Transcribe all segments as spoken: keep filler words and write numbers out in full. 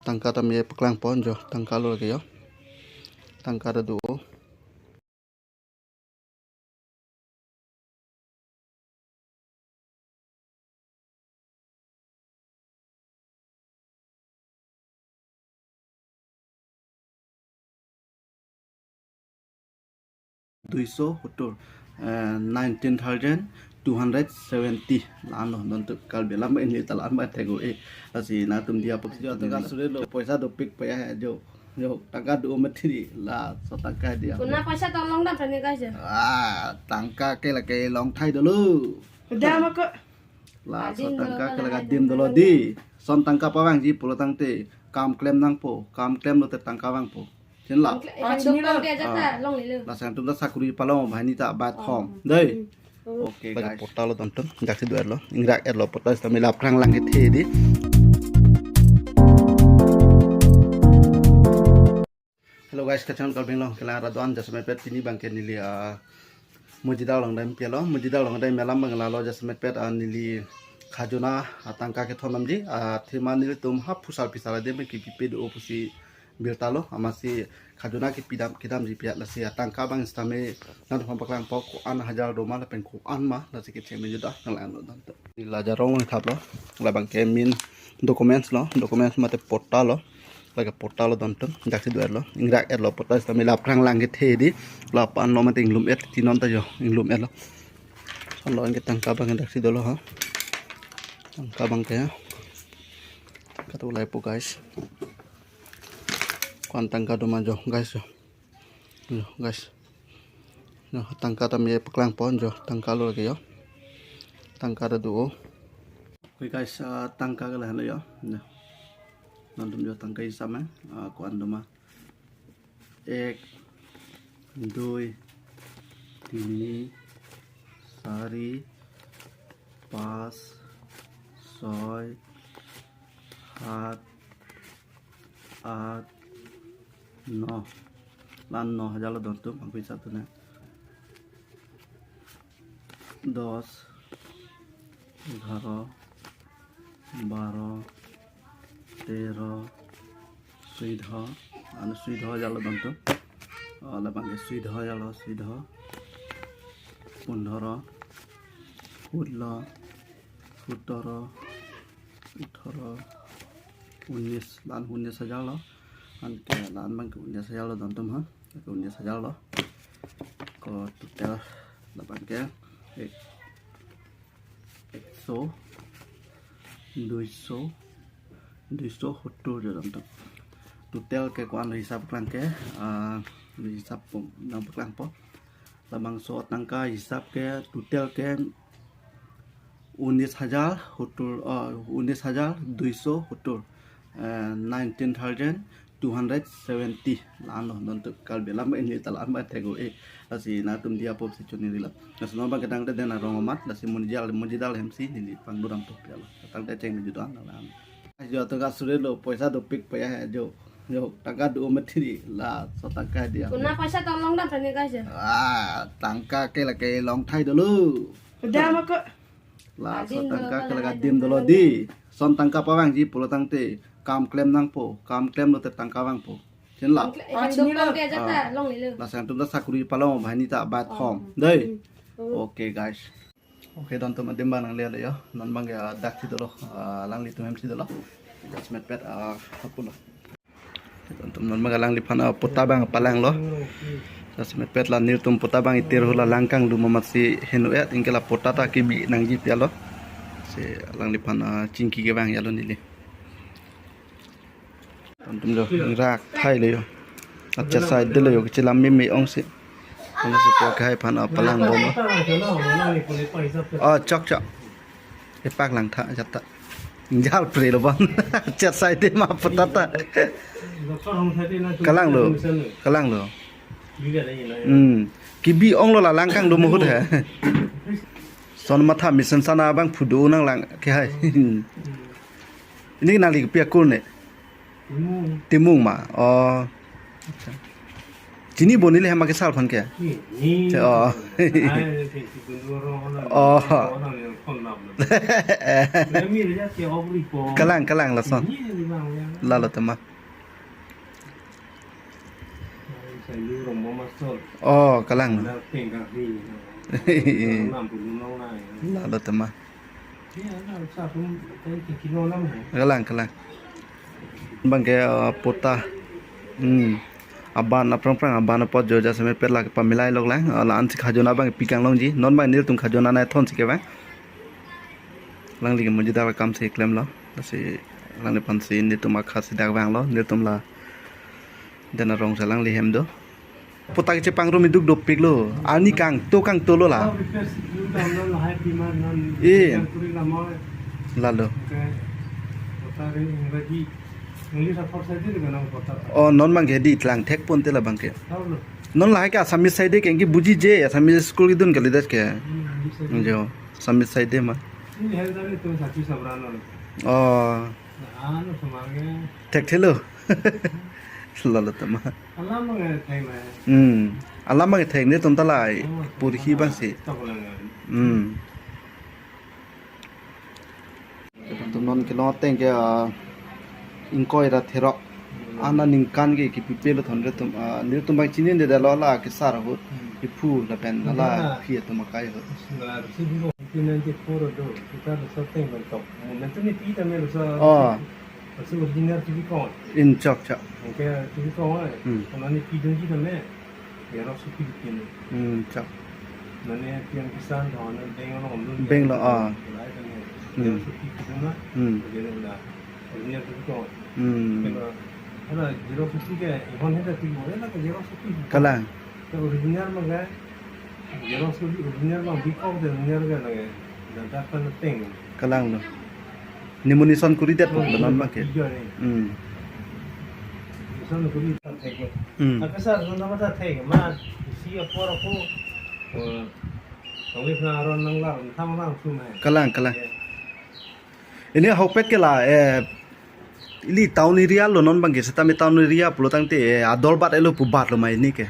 Tangka tame paklang pon jo, tangka lo lake jo. Tangka ta do. Duiso sottur, eh, nineteen thousand two hundred seventy. La-an lo, non tu Karbi alam ini ta la-an ba thek-o, eh. Lasi nangtum dia pok jo tangka suri lo, poisa dopik paya jo. Jo, tangka do mati di, laso tangka dia. Kuna poisa tolong dam tani guys ya. Ah, tangka ke lake long thai dolo. Udah mako. Laso adin tangka dolo ke lake la adim dolo di. Son tangka pavangji pulo tangte kam klem nangpo, kam klem lote tangka vangpo. Chin la. Ikan dopong dia aja ta, long lilo. Laso nangtum ta sakuri palong bahini ta bat hom. Dei. Hmm. Okay, guys. Patta lo don tum, daksi do-et lo, ingrak-et lo, patta sitame la aphrang lang kethe di. Hello guys, kachangan kalbing lo, kelang radon, jasemet pet pini abangke neli, ah, Mojida along dam pia lo, Mojida along dam alam abang lalo jasemet pet, ah, neli khajona, ah, tangka kethon damji, ah, athema nelitum ha phusal phisal adim kepipe do pusi birta lo, amatsi khajona kepi dam, kedamji pia lasi atangka abang sitame nangtum aphan paklang po ko-an hajar do ma lapen ko-an ma lasi kecheng me juda nang lang lo don tum. La jarong lo thap lo, labangke main documents lo, documents mate patta lo, lake patta lo don tum, daksi do-et lo, ingrak-et lo, patta sitame la aphrang lang kethe di, la pan lo mate inglum-et, ti non ta jo, inglum-et lo. Son lo anke tangka abang daksi dolo ha. Tangka abangke ha. Tangka ta ulai po guys. Ko-an tangka do ma jo, guys, jo. Jo, guys. Jo, tangka tame paklang pon jo, tangka lo lake jo. Tangka ta do. Okay, guys, ah, tangka ke lahenlo jo. Jo. Nangtum jo tangka hisap ma, ah, ko-an do ma. এক, দুই, তিনি, চাৰি, পাঁচ, ছয়, সাত, আঠ, ন। La-an ন hajar lo don tum, angkui satu na. দশ, এঘাৰ, বাৰ, তেৰ, চৈধ্য, ano চৈধ্য hajar lo don tum. Oh, labangke চৈধ্য hajar lo, চৈধ্য, পোন্ধৰ, ষোল্ল, সোতৰ, ওঠৰ, ঊনৈশ, la-an ঊনৈশ hajar lo. Anke la-an abangke ঊনৈশ hajar lo don tum ha. Anke ঊনৈশ hajar lo. Ko total labangke ek, একশ, দুইশ, দুইশ সত্তৰ jo don tum. Total ke ko-an lo hisap paklang ke, ah, hisap pon nang paklang po. Labangso tangka hisap ke total ke ঊনৈশ হাজাৰ সত্তৰ, ah, ঊনৈশ হাজাৰ দুইশ সত্তৰ, eh, nineteen thousand two hundred seventy. La-an lo, non tu Karbi alam ini ta la-an ba thek-o, eh. Lasi nangtum dia pop si chuni rila. Lasi non abang kedang te den arong amat, lasi Mojida, Mojida hem si neli pangdodam pop ya lo. Tangte cheng me juda nang lang. Jo tangka suri lo, poisa dopik paya jo. Jo, tangka do mati di, laso tangka dia. Kuna poisa tolong dam tani guys ya. Ah, tangka ke lake long thai dolo. Udah mako. Laso adin tangka dolo, ke lake adim dolo di. Son tangka pavangji pulo tangte kam klem nangpo, kam klem lote tangka vangpo. Chin la. Ikan dopong dia aja ta, long lilo. Laso nangtum ta sakuri palong bahini ta bat hom. Dei. Hmm. Okay, guys. Okay, don tum adim abang nangle lo jo. Non abangke, ah, daksi dolo, ah, alanglitum hem si dolo. Jasemet pet, ah, hapu lo. Don tum non abang alangliphan, ah, patta abang palang lo. Jasemet pet la nelitum patta abang itir hula lang kangdum amatsi heno-et, anke la patta ta kebi nangji pia lo. Si alangliphan, ah, chingki kevang ya lo neli. Don tum jo, rak thai lo jo. Acha sai de lo jo, kechelam meme ong si. Ano si po khai aphan, ah, palang bom. Oh, chok chok. Epak lang tha, jat ta. Jal pre lo bon. Acha sai de ma patta ta. Kalang lo, kalang lo. Hmm. Kebi ong lo la lang kangdum ahut he. Son matha mesen sana abang phudu nang lang ke hai. Ini nangli kepi akur ne? Timung. Timung ma. Oh. Acha. Chini bo neli hem akesar aphan ke. Ni, ni. Che, oh. Ai, ke si kundu ro na. Oh. Ro na ni kon lap na. Ni mi ya ke obri ko. Kalang, kalang lason. Ni ni bang ya. Lalo tema. Ai, sa yu rong mo masol. Oh, kalang. Na peng ka ni. Nam pulu nong na. Lalo tema. Kalang, kalang. Bangke, uh, pota. Hmm. Aban aphrang phrang, aban apot jo jasemet pet lake pamilai lok lang. Uh, la-an si khajona bang pikang longji. Non bang nelitum khajona nai thon si ke bang. Alangli ke muji dava kam si klemlo. Lasi alangliphan si nelitum akha si dak vanglo. Nelitum la. Dena rong si alangli hem do. Pota kechepangrum iduk dopiklo. Arni kangto kangtolo la. Eh. Lalo. Oh, non bangke di tlang thek ponte la bangke. Non lahai ke Assamese side ke anke bujije, Assamese school kedun kalidet ke. Jo, Assamese side ma. Oh. Thekthelo. Lalo tema. Alam abang thek na. Hmm. Alam abang thek, nelitum ta la purhi bang si. Hmm. Tum non kelong ateng ke, ah, ingkoi ra therok. Ana ningkan ke kipipelo thon nelitum, ah, nelitum bang chinine detlo la kesar ahut. Hmm. Iphu lapen la, hmm, phi atum akai ahut. Nineteen ninety-four do, kita laso ateng bang tok. Momentum ni pi tame laso. Oh. Laso original T V kong. In chok chok. Anke T V kong, eh. Hmm. Kono ni pi dungji tame. Xerox copy pi ni. Hmm, chok. Mane P M Kisan do, na bank along loan. Bank lo, ah. Lai tame. Hmm. Xerox copy pi na. Hmm. Original T V kong. Hmm. Kena, ana Xerox copy ke, ihon heda T V, ena ke Xerox copy. Kalang. Ke original ma ke, Xerox copy original ma bikok de original ke lage. Dan dapat na peng. Kalang lo. Ni monit ason kuri det pok donon ma ke. Iya ni. Hmm. Ason kuri ta thek. Hmm. Akesar ason ta thek ma. Si apor ako. Oh. Kami pernah aron nang lar, tang langsung hai. Kalang, kalang. Ya. Ini ahokpet ke la, eh, ili town area lo non bangke, setame town area pulo tangte, eh, ador bat elo pu bat lo ma ini ke.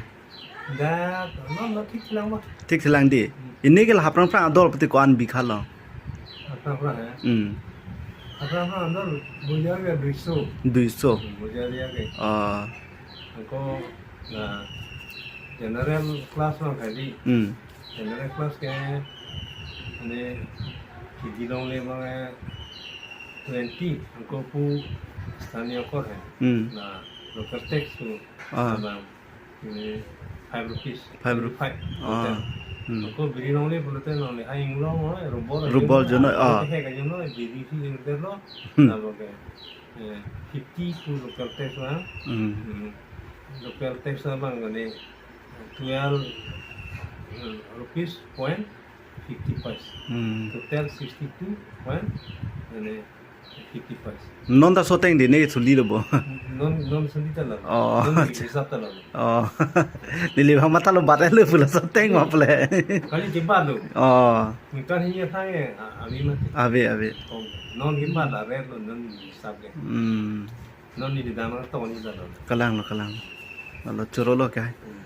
Da, non lo thik lang ma. Thik lang di. Hmm. Ini ke la aphrang phrang ador pute ko-an bikha lo. Aphrang phrang ya. Hmm. Aphrang phrang ador bojar ke duiso. Duiso. Hmm, bojar ya ke. Ah. Ako na general class lo kali. Hmm. General class ke ane kidi longle bang twenty, ako pu stani akor hai. Hmm. Na local tax tu. Ah. Abang ini five rupees. Five rupees. Five. Ah. Hmm. Ako biri longle pulote longle. Ai inglong ho, rubor. Rubor jono, ah. Hai ka jono, biri si inter lo. Hmm. Na bang ke, eh, fifty pu local tax lo. Hmm. Hmm. Local tax abang ke ni twelve, eh, rupees point fifty paise. Hmm. Total sixty-two point, mane, fifty paise. Non ta laso ateng di ne suli lo bo. Non, non suli ta lo. Oh. Non di hisab ta lo. Oh. Neli bang matha lo bat lo pu laso ateng ma ple. Kali ke bat lo. Oh. Ningkan hini athang e, a-, ami mati. Ave, ave. Oh. Non ke bat la ret lo, non hisab ke. Hmm. Non ni di dana to ni ta lo. Kalang lo, kalang lo. Lalo choro lo ke. Hmm.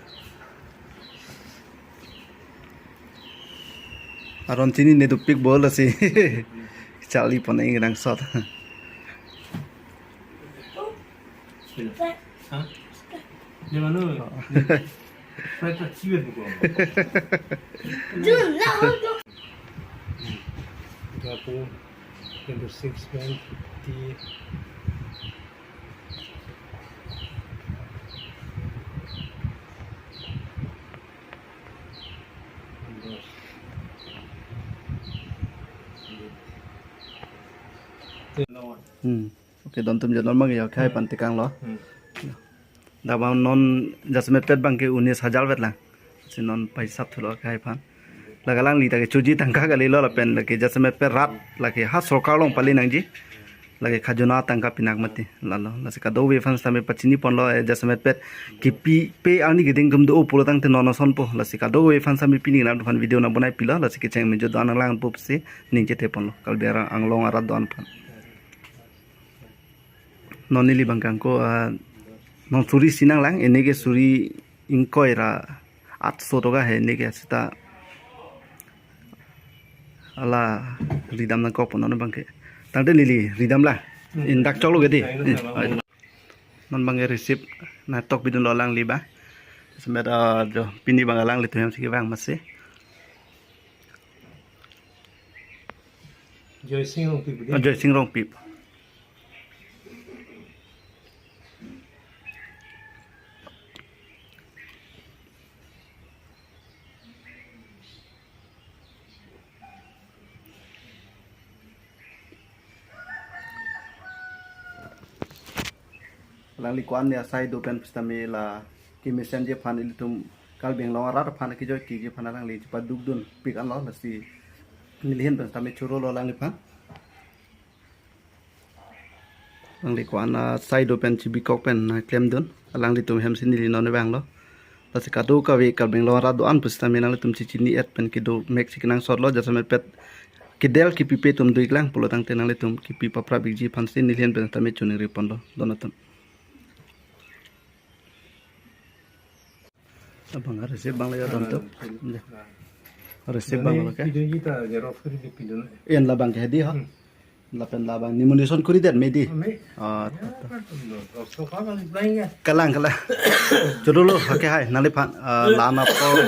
Aron chinine dopik bo lasi. Charli pon ing rang sot. Sila. Ha? Dia mana? Saya tak cium kau. Jun, lah, untuk. Dua puluh into six point fifty. Hmm. Oke, don atum jo non bang ke akhai pan tekang lo. Hmm. Dak bang non jasemet pet bang ke unis hajar vet lang. Si non paisap thulo akhai pan. Lake alangli ta ke choji tangka kalilo lapen lake jasemet pet rat lake ha sorkar along pali nangji. Lake khajona tangka pinak mati lalo. Lasi kadokave aphan sitame pachini ponlo, eh, jasemet pet kipi pe arni keding tum do pulo tangte non asonpo. Lasi kadokave aphan sitame pini nangphan video nang bonai pilo. Lasi kecheng me jo do-an nanglang pusi ning chethe ponlo. Kalbi arat anglong arat do-an aphan. Non neli bang ke ako, ah, non suri si nanglang, ini ke suri Ingkoi ra atso toka he ne ke seta hala ridam nangkok po non abangke. Tangte neli ridam lang. Hmm. Indak choklo ke dei. Kain na. Hmm. Non abangke receipt nangtok pidunlo alangli abang. Semet, ah, jo pini abang alanglitum hemsi kevang masi. Joysing Rongpi pudi. Ah, Joysing Rongpi. Alangli ko-an asai do pen pusitame la kemesenji aphan ilitum Karbi Anglong arat aphan kejoi keji aphan alangli chepadukdun pik anlo, lasi neli ahin pen sitame chorolo alangliphan. Alangli ko-an asai do pen chibikok pen nangklemdun. Alanglitum hemsi neli non vanglo. Lasi kadokave Karbi Anglong arat do-an pusitame nanglitum chechini-et pen kedo meksi kenangsotlo, jasemet pet kedel kipipe atum do-iklang pulo tangte nanglitum kipi paprap-ikji aphansi neli ahin pen sitame choningri ponlo don atum. Abang receipt abang lo ya don atum. Ya. Receipt abang lo ke. Video kita xerox kuri di pidun. Yan labang ke hedi ha. Hmm. Lapen labang nomination kuri det me dei. Me. Ah, ya, ta, ta. Kan, no, so ka bang bang ya. Kalang, kalang. Chorolo, oke hai, nangliphan, ah, la-an apor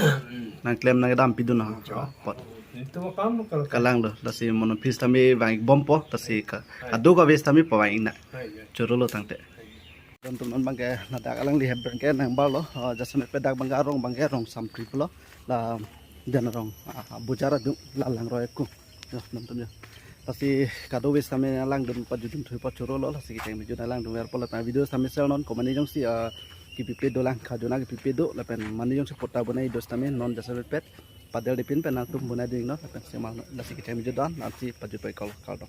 nangklem nangdam pidun ha. Pot. Itu kam kalau kalang lo, lasi mono office tame vang bompo, lasi ka, kadokave tame pavang-iknang. Hai, ya. Chorolo tangte. Don atum non abangke ladak alangli hem abangke nangbarlo, ah, jasemet pet dak abangke arong abangke Rongsampri pulo, la den arong, ah, bojar adung la langroi akung. Jo, don atum jo. Lasi kadokave sitame alangtum pajutdun thupo chorolo, lasi kecheng bijut alangtum verpo, la video sitame share non, ko mane jongsi, ah, kipipe dolang, khajona kipipe do, lapen mane jongsi patta bonai do sitame non jasemet pet padel dipin pen nangtum bonai ding non, lapen sema non, lasi kecheng bijut don, lasi pajutpo, kardom.